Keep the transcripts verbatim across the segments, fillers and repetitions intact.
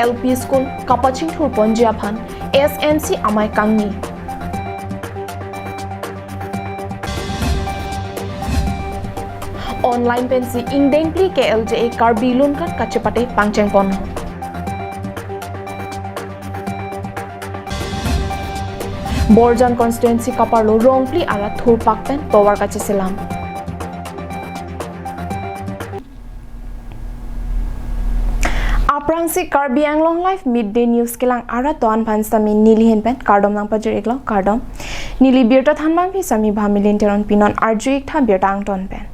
L P school kapachingthurponji aphan S M C amei kangni. Online pensi ingdeng phli K L J A Karbi Lunkan kachepate pangchengpon. Borjan constituency kaparlo rong phli arat thurpak pen tovar kacheselam. Aphrangsi Karbi Anglong Live Midday News kelang arat do-an aphan sitame nelihin pen kardom nangpajir-iklo, kardom. Neli birta thanbangpi Sami Bhamilin Teron, pinon arju-ik tha birta angton pen.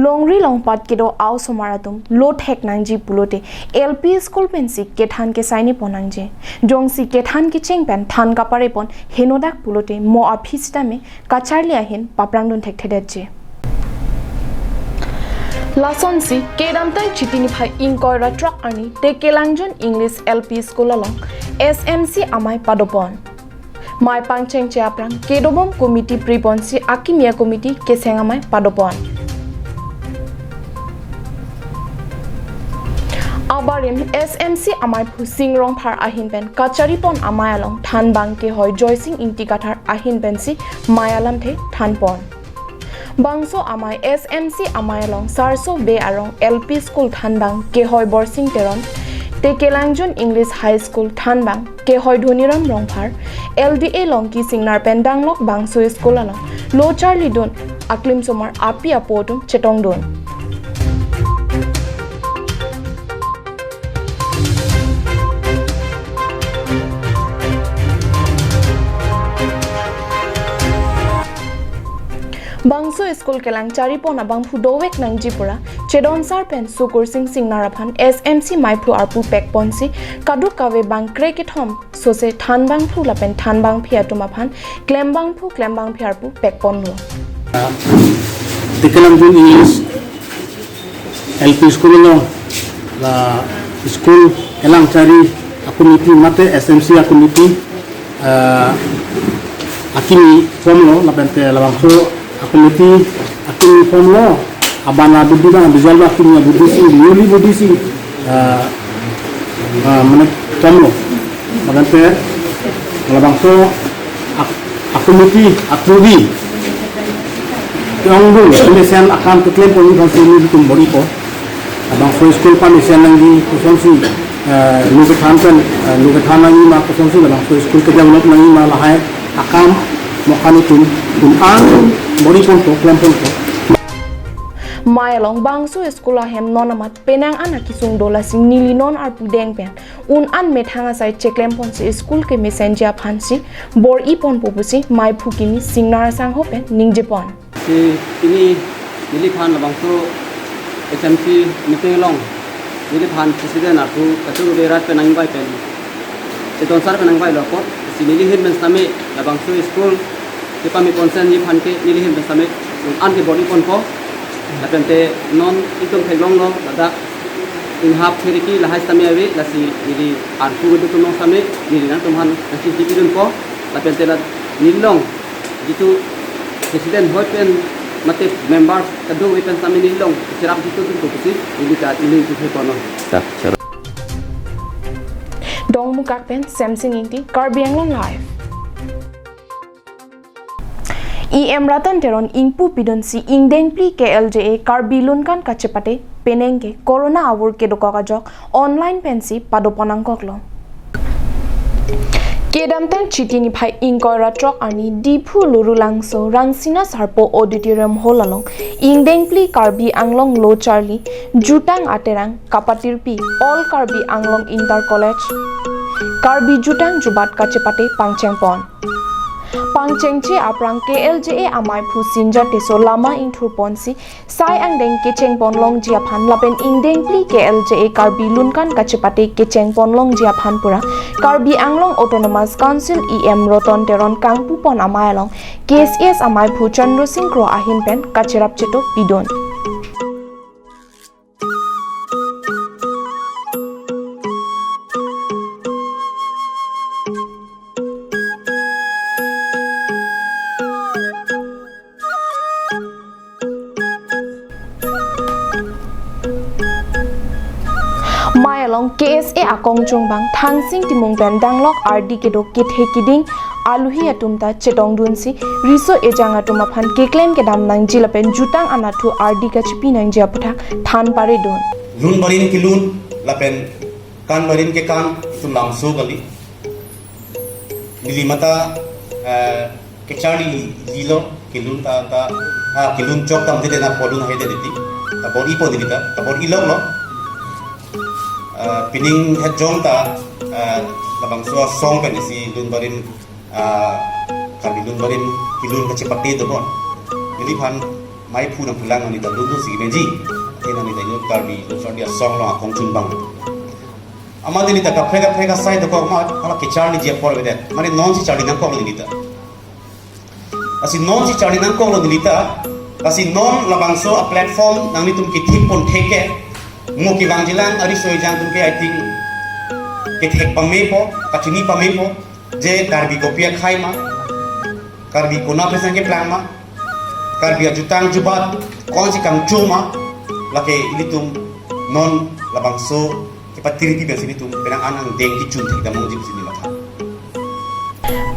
Longri longpat kedo a-osomar atum lo thek nangji pulote L P school pensi kethan kesaini pon nangji. Jongsi kethan kecheng pen than kaparepon henodak pulote mo aphi sitame kacharli ahin paprangdun thekthedetji. Lasonsi kedamtang Chiti niphai ingkoi ra throk arni Tekelangjun English L P School along S M C amei padopon. Mei pangchengche aphrang kedobom committee priponsi akimi a-committee keseng amei padopon. Abarim S M C ameiphu Sing Rongphar ahin pen kacharipon amei along thanbang kehoi Joysing Ingti Kathar ahin pensi mei alamthe thanpon. Bangso amei S M C amei along Sarso Bey arong L P School thanbang kehoi Borsing Teron, Tekelangjun English High School thanbang kehoi Dhoniram Rongphar, L D A Longki Singnar pen danglok bangso school along lo charlidun aklimsomar api apo atum chetongdun. Bangso school kelang charipon abangphu dovek nangji pura Chedonsar pen Sukursing Singnar aphan S M C meiphu arpu pekponsi kadokave bang kre kethom sose thanbangphu lapen thanbangpi atum aphan klembangphu klembangpi arpu pekponlo. Tekelangjun English L P School along la school kelang chari a-committee mate S M C a-committee, ah, akimi formlo, lapente labangso a-committee akimi formlo, abana budi bang, abijal bang akimi budi si, newly budi si, ah, ah, mane formlo, lapente labangso a-, a-committee a-through di ke-ongdung mesen akam keklem ponji aphansi nelitum bor-ipo. Labangso school pamesen nangji kosonsi, eh, lo kethan pen, eh, lo kethan nangji ma kosonsi labangso school ke-develop nangji ma lahai akam mokan itum un-an bor-iponpo, klemponpo. Mei along bangso school ahem non amat penang an akesung do, lasi neli non arpu deng pen un-an methang asai cheklemponsi school kemesenji aphansi bor-iponpo pusi meiphu kimi Singnar asangho pen ningjepon. Si pini neliphan labangso S M C meeting along neliphan president arpu kachuru berat pen nangvai pen, Chedonsar pen nangvailo apot, si nelihin pen sitame labangso school kepame ponsen neliphan ke nelihin pen sitame un-an ke bor-iponpo. Lapente non itum theklonglo ladak inghap thiriki lahai sitame ave, lasi neli arpu kedo atum along sitame neli nangtumphan nangchingki pidunpo. Lapente la neli along jitu president hoi pen mate member kadokave pen sitame neli along cherap jitu dunpo pusi neli ta neli tu thekono. Dongmukak pen Semsing Ingti, Karbi Anglong Live. E M Ratan Teron ingpu pidunsi ingdeng phli K L J A Karbi Lunkan kachepate penang ke corona avur kedokok ajok online pensi padopon nangkoklo. Kedamtang Chiti niphai ingkoi ra throk arni Diphu Lurulangso Rangsina Sarpo Auditorium Hall along ingdeng phli Karbi Anglong lo charli jutang aterang kapatirpi All Karbi Anglong Inter College Karbi jutang jubat kachepate pangchengpon. Pangchengche aphrang K L J A ameiphu Sinja Teso lama ingthurponsi sai angdeng kechengpon longji aphan lapen ingdeng phli K L J A Karbi Lunkan kachepate kechengpon longji aphan pura Karbi Anglong Autonomous Council E M Ratan Teron kangpupon amei along K S A S ameiphu Chandra Sing Kro ahin pen kacherap cheto pidun. Mei along K Akongchungbang Thangsing Timung pen danglok ardi kedo kethe kiding aluhi atum ta chetongdunsi riso ejang atum aphan keklem kedam nangji lapen jutang anathu ardi kachipi nangji aputhak than paredun. Lun barim kelun lapen kan barim kekan itum labangso kali. Neli mate, eh, kecharli lilo, kelun ta, ta, ah, kelun chok tam dede na podun hai dede ti. Ta bor-ipo neli ta, ta bor-ilonglo. Eh, pining het jong ta, eh, labangso asong pen isi lun barim, ah, Karbi lun barim kelun kachepate dobom. Neliphan maiphu nangphulang neli ta lun dunsi meji. Te neli ta inut Karbi lun charli asong along akongchungbang. Amat neli ta kaprek kaprek asai dokok amat, hala kecharliji apor avedet. Mane nonsi charli nangkoklo neli ta. Lasi nonsi charli nangkoklo neli ta. Lasi non labangso a-platform nanglitum kethik pon theke. Mo kevangjilang ariso ejang atum ke, I think, kethek pamepo, kachini pamepo. Je Karbi kopi akhei ma, Karbi konat pen sang keplang ma, Karbi ajutang jubat konsi kangchu ma, lake ilitum non labangso kepatiri pi pensi ilitum penang an angdeng kechun thekdam nangji pusi neli matha.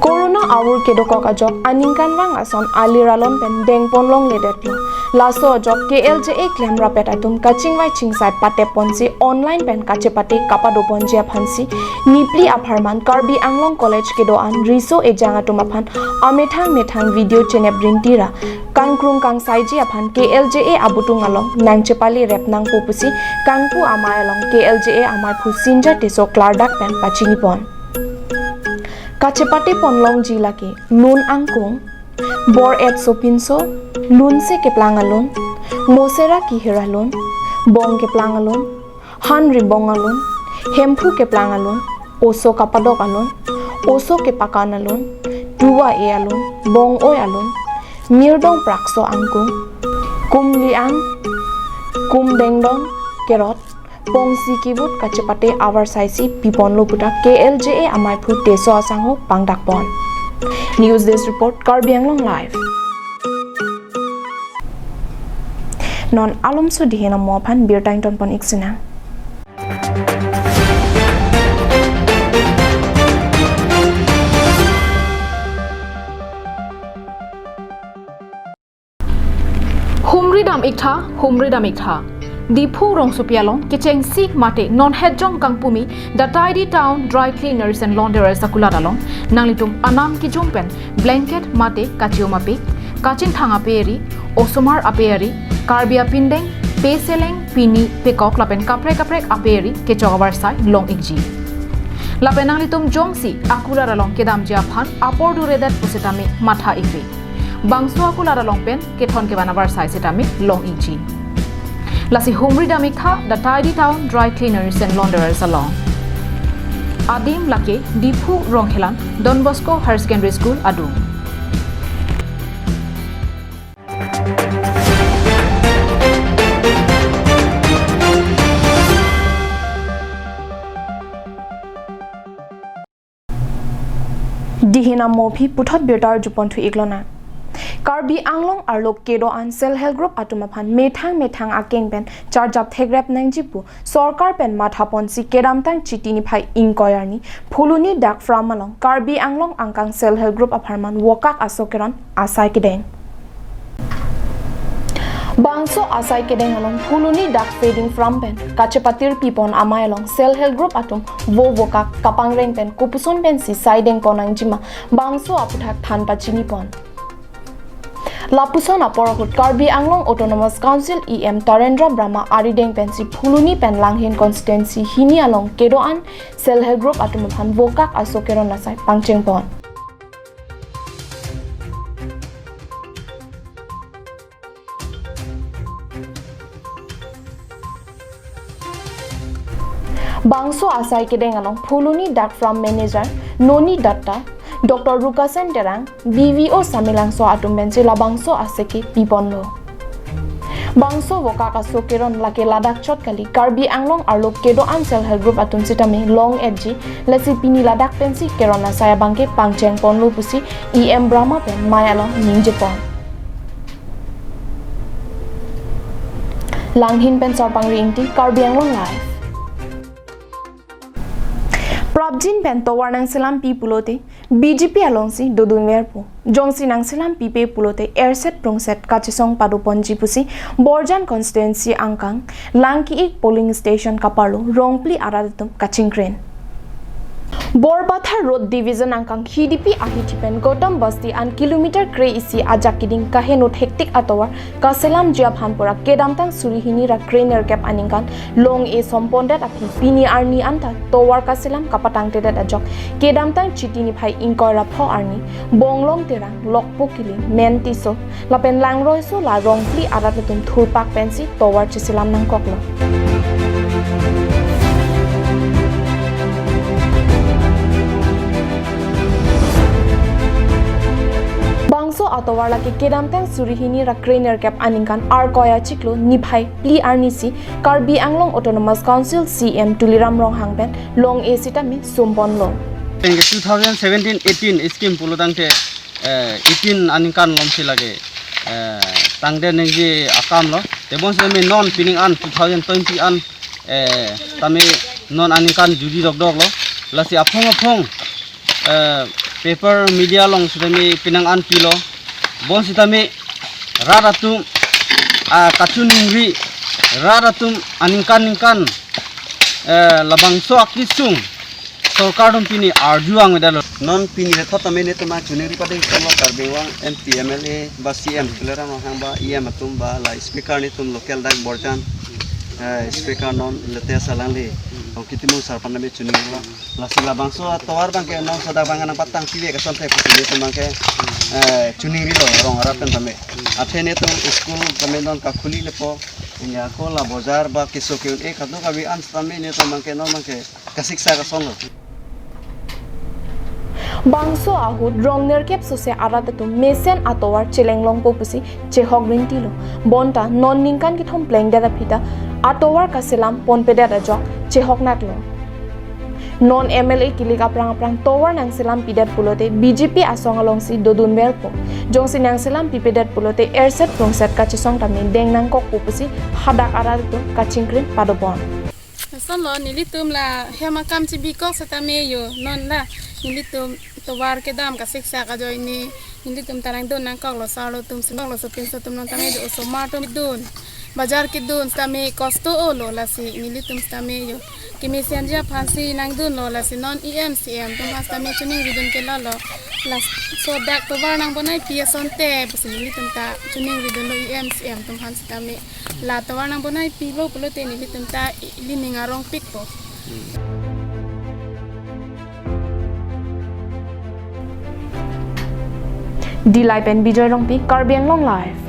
Corona aur kedokok ajok aningkanvang ason alir alon pen dengpon longledetlo. Laso ajok K L J A klem rapet atum kachingvai chingsai patep ponsi online pen kachepate kapado ponji aphansi nipli apharman Karbi Anglong College kedo-an riso ejang atum aphan amethang methang video chenep rinti ra kangkrung kangsaiji aphan K L J A abutung along nangchepale rep nangpo pusi kangpu amei along K L J A ameiphu Sinja Teso klardak pen pachinipon. Kachepate pon longji lake lun angkung, bor-et sopinso, lunse keplang alun, mosera kihir alun, bong keplang alun, han ribong alun, hemphu keplang alun, oso kapadok alun, oso kepakan alun, tuwa e alun, bong oi alun, mirdong prakso angkung, kumli ang, kum dengdong, kerot, pongsi kibut kachepate avarsaisi piponlo puta K L J A ameiphu Teso asangho pangdakpon. News Desk Report, Karbi Anglong Live. Non alomso dihin amo aphan birta ingtonpon iksinang. Humri dam iktha, humri dam iktha. Diphu rongsopi along kechengsi mate non hetjong kangpumi The Tidy Town Dry Cleaners and Launderers akulat along nanglitum anam kijum pen blanket mate kachium apik, kachingthang ape ari, osomar ape ari, Karbi apindeng, peseleng, pini, pekok lapen kaprek kaprek ape ari kechok avarsai long ikji. Lapen nanglitum jongsi akulat along kedamji aphan apor duredet pusitame matha ikve. Bangso akulat along pen kethon kevan avarsai sitame long ikji. Lasi humri dam iktha The Tidy Town Dry Cleaners and Launderers along. Adim lake Diphu Rongkhelan Don Bosco Higher Secondary School adung. Dihin amo aphi puthot birta arjupon thu iklonang. Karbi Anglong arlo kedo-an Self Help Group atum aphan methang methang akeng pen charjap thekrep nangji pu sorkar pen mathaponsi kedamtang Chiti niphai ingkoi arni Phuloni Dak Farm along Karbi Anglong angkang Self Help Group apharman vokak aso keron asai kedeng. Bangso asai kedeng along Phuloni Duck Feeding Farm pen kachepatir pipon amei along Self Help Group atum vo vokak kapangreng pen kopuson pensi sai dengpon nangjima bangso aputhak than pachinipon. Lapuson apor ahut Karbi Anglong Autonomous Council E M Tarendra Brahma arideng pensi Phuloni pen Langhin constituency hini along kedo-an Self Help Group atum aphan vokak aso keron asai pangchengpon. Bangso asai kedeng along Phuloni Duck Farm Manager Noni Datta, Doctor Rukasen Terang, B V O Samelangso atum pensi labangso asai ke piponlo. Bangso vokak aso keron lake ladak chot kali Karbi Anglong arlo kedo-an Self Help Group atum sitame long etji, lasi pini ladak pensi keron asai abangke pangchengponlo pusi E M Brahma pen mei along ningjepon. Langhin pen Sarpangri Ingti, Karbi Anglong Live. Apjin pen tovar nangselam pi pulote B J P alongsi dodunverpo. Jongsi nangselam pipe pulote erset prungset kachesong padoponji pusi Borjan constituency angkang Langki-ik polling station kaparlo rongpli arat atum kachingkrin. Borbathar Road Division angkang Hidipi ahithi pen Gautam Basti an kilometer kre-isi ajak keding kahenut hektik atovar kaselamji aphan pura kedamtang suri hini ra krenerkep aningkan long-e sompondet aphi pini arni anta tovar kaselam kapatangtedet ajok kedamtang Chiti niphai ingkoi ra pho arni Bonglong Terang, Lokpo Kiling, Men Tisso lapen Langroiso la rongpli arat atum thurpak pensi tovar cheselam nangkoklo. Bangso atovar lake kedamtang suri hini ra krenerkep aningkan Arkoi achiklo niphai phli arnisi Karbi Anglong Autonomous Council C E M Tuliram Ronghang pen long-e sitame somponlo. Tangte two thousand seventeen eighteen scheme pulo tangte, eh, eighteen aningkan lomsi lake, eh, tangdet nangji akamlo. Tebonsi tame non pining an two thousand twenty an, eh, tame non aningkan juri dokdoklo. Lasi aphong aphong, eh, paper media along sitame penang an pilo. Bonsitame rat atum, ah, kachiningri, rat atum aningkan ningkan, eh, labangso akisung sorkar atum pini arju angvedetlo. Non pini hethot tame netum chiningri pading tanglo Karbi Anglong M P, M L A ba C E M Tuliram Ronghang ba E M atum ba la speaker netum local dak Borjan, eh, speaker non latest alangli Rongki Timung sar aphan tame chiningri lo. Lasi labangso atovar abangke non soda abang nangpatang pive ke asonte pusi netum abangke, eh, chiningrilo rong arat pen tame. Athe netum school tame non kakhuli lepo. Inya ko la bojar ba keso ke-un-e kadokave an tame netum abangke non abangke kasiksak asonlo. Bangso ahut rongnerkep sose arat atum mesen atovar chelenglongpo pusi chehok rintilo. Bonta non ningkan kethom plengdet aphi ta atovar kaselam ponpedet ajok chehoknaklo. Non M L A kilik aphrang aphrang tovar nangselam pidet pulote B J P asong alongsi dodunverpo. Jongsi nangselam pipedet pulote erset prungset kachesong tame deng nangkokpo pusi hadak arat atum kachingkrin padopon. Asonlo nelitum la hem akam chibikok setame yo non la nelitum tovar kedam kasiksak ajoine nelitum ta nangdun nangkoklo, sarlo atum si nangkoklo, sopinso atum non tame do osomar atum dun, bajar kedun setame kosto olo, lasi nelitum setame yo kemesenji aphansi nangdunlo, lasi non E M C E M atum aphan setame chiningridun kelalo. Laso dak tovar nangbonaipi asonte pusi nelitum ta chiningridunlo E M C E M atum aphan setame. La tovar nangbonaipipo pulote nelitum ta ili ning arongpikpo. Dillai pen Bijoy Rongpi, Karbi Anglong Live.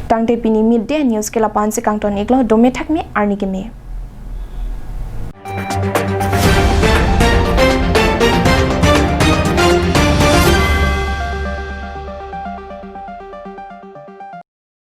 Tangte pini Midday News ke la-an si kangton-iklo, dome thakme arni keme.